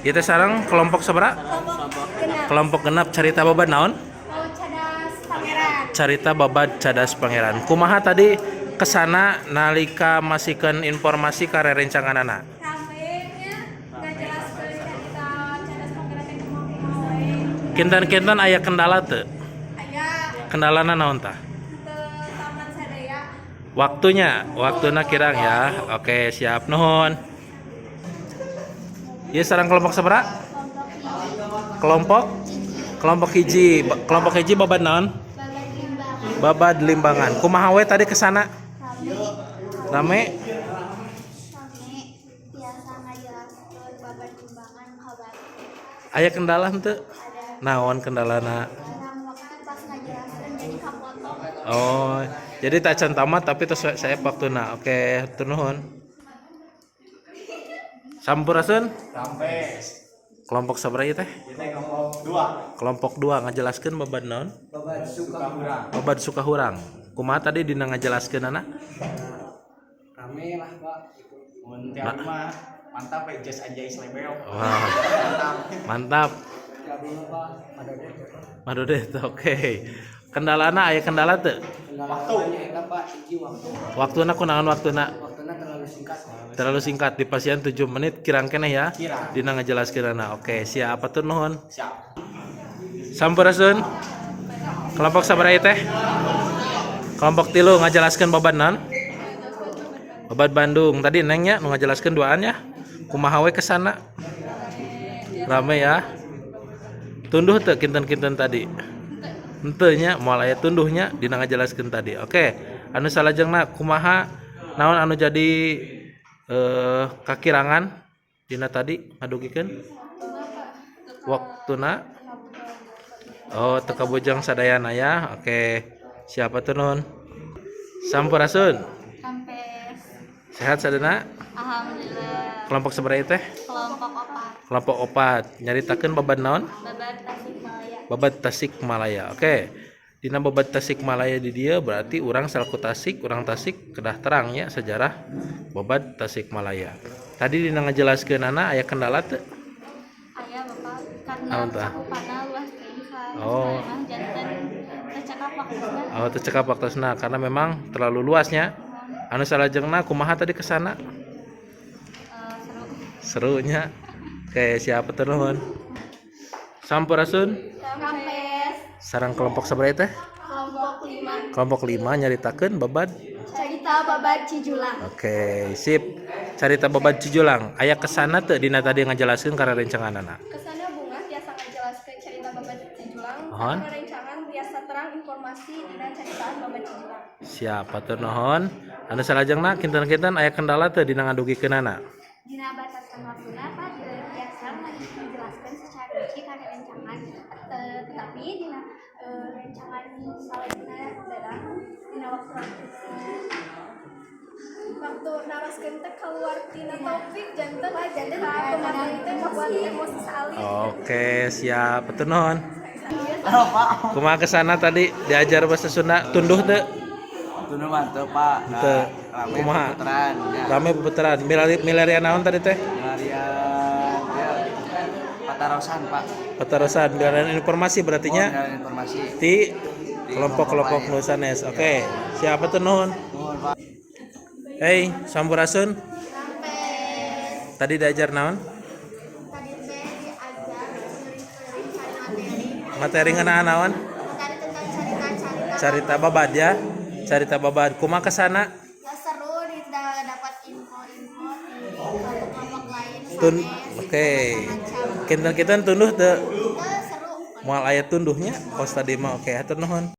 Ieu teh sareng kelompok sabaraha? Kelompok 6. Kelompok 6, carita babad naon? Oh, Cadas Pangeran. Carita babad Cadas Pangeran. Kumaha tadi kesanna nalika masihkeun informasi ka rerencanganana? Rame nya, ngajelaskeun carita Cadas Pangeran teh kumaha wae. Kinten-kinten aya kendala teu? Aya. Kendalana naon tah? Teu tamat sadaya. Waktunya, waktuna kirang ya. Oke, siap, nuhun. Ieu sareng kelompok sabaraha? Kelompok Kelompok 1, kelompok 1 babad naon? Babad Limbangan. Babad Limbangan. Kumaha we tadi kesanna? Rame? Rame. Biasa ngajelaskeun babad Limbangan kabar. Aya kendala henteu? Ada. Naon kendalana? Kurang waktu pas ngajelaskeun, jadi kapotong. Oh, jadi tacan tamat tapi terus saya waktuna. Oke, hatur nuhun. Sampurasun. Sampai. Kelompok sabaraha ieu teh? Kita kelompok 2. Kelompok 2 ngajelaskeun babad naon? Babad Sukahurang. Babad Sukahurang. Kumaha tadi dina ngajelaskeunana? Rame lah, Pak. Mun tiap mah mantap ya, jas anjay slebeo. Wah, Mantap. Mantap. Tiap dulu, Pak. Madodet, oke. Kendalana, aya kendala teu? Waktu. Eta, Pak, hiji waktu. Waktuna kunaon waktuna? Waktuna terlalu singkat. Terlalu singkat, di pasien 7 menit kirang keneh ya. Kirang. Dina ngajelaskeunana. Oke, siap, hatur nuhun. Siap. Sampurasun. Kelompok sabaraha ieu teh? Kelompok 3 ngajelaskeun babad naon? Babad Bandung. Tadi Neng nya nu ngajelaskeun duaan ya. Kumaha we kesanna? Rame ya. Tunduh teu kinten-kinten tadi? Henteu nya, moal aya tunduhnya dina ngajelaskeun tadi. Oke, anu salajengna kumaha, naon anu jadi kakirangan dina tadi ngadugikeun? Waktuna. Oh, teu kabujang sadayana ya. Oke. Siap, hatur nuhun. Sampurasun. Rampes. Sehat sadayana? Alhamdulillah. Kelompok sabaraha teh? Kelompok 4. Kelompok 4. Nyaritakeun babad naon? Babad Tasikmalaya. Babad Tasikmalaya. Oke. Dina babad Tasikmalaya di dieu berarti urang salaku Tasik, urang Tasik kedah terang ya sejarah babad Tasikmalaya. Tadi dina ngajelaskeunana aya kendala teu? Aya, Bapak, karena Naon tah? cakupanna luas teuing ka Oh. mah janten teu cekap waktuna. Oh, teu cekap waktosna karena memang terlalu luasnya. Anu salajengna kumaha tadi kesanna? Seru. Serunya. Oke, siap, hatur nuhun. Sampurasun. Rampes. Sareng kelompok sabaraha teh? Kelompok 5. Kelompok 5 nyaritakeun babad Carita babad Cijulang. Oke, sip. Carita babad Cijulang. Aya kesanna teu dina tadi ngajelaskeun ka rerencanganana? Kesanna bungah tiasa ngajelaskeun carita babad Cijulang Mohon. karena rencangan tiasa terang informasi dina caritaan babad Cijulang. Siap, hatur nuhun. Anu salajengna kinten-kinten aya kendala teu dina ngadugikeunana? Dina batasan waktuna, Pak, teu tiasa menjelaskan secara rinci karena rencangan, tetapi dina rencangan salajengna dalam dina waktu Waktu naroskeun teh keluar tina topik, janten janten ka pemateri teh membuat emosi saalit. Oke, siap. Hatur nuhun. Halo, Pak. Kumaha kesanna tadi diajar bahasa Sunda, tunduh teu? Tunduh mantep, Pak. Henteu. Rame. Kumaha? Puteran ya. Rame puteran. Milarian naon tadi teh? Milarian ya patarosan, Pak. Patarosan, milarian informasi berarti nya Oh, milarian informasi. Di kelompok-kelompok nu sanes. Oke, siap, hatur nuhun. Nuhun, Pak. Hey, sampurasun. Tadi diajar naon? Tadi teh diajar keliling-keliling cari materi. Materi ngeunaan naon? Materi tentang carita-carita. Carita babad ya. Carita babad. Kumaha kesanna? Ya, seru, dapat info-info di kelompok-kelompok lain. Tun sanes, oke. macam-macam. Kinten-kinten tunduh teu? Itu seru. Moal aya tunduhnya kos tadi mah. Oke, hatur nuhun.